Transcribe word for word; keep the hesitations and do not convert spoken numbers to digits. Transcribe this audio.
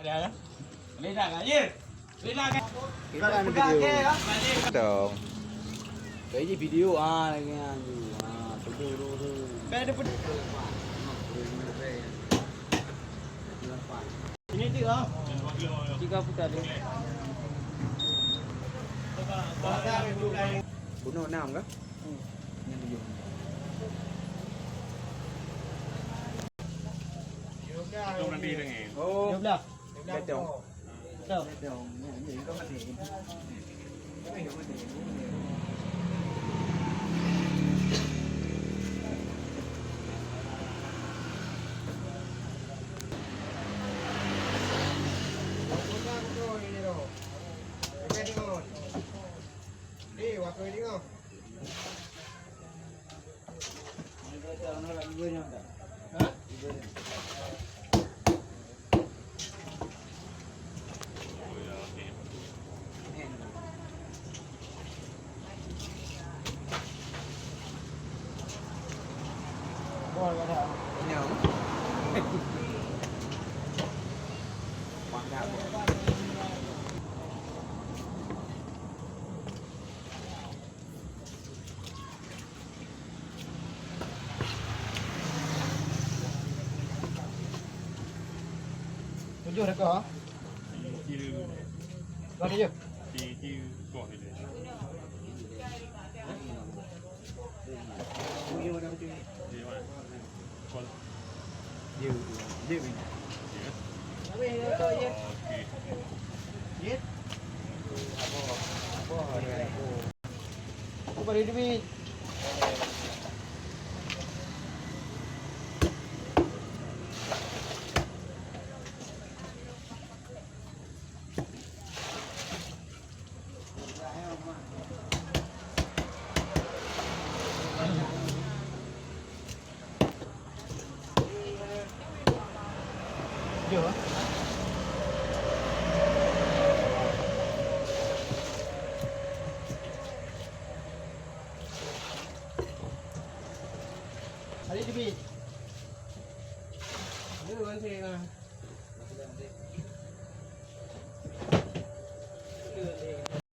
Ada, ada. Boleh dah, Kak? Ya. Boleh dah, Kak? Kita ada video. Dong. Kayak di video, ah, lagi, ah, tu. Ah, tu, tu, tu, tu. Baik, ada pun. Ini dia, ah. Tiga putar dia. Bunoe enam kah? Hmm. Yang tujuh. Itu nanti dengan. Oh. Dua belas. Betul. Betul. Betul. Ini kau mati. Tujuh dah kau? Kau tujuh? Ada duit. Ada orang saya.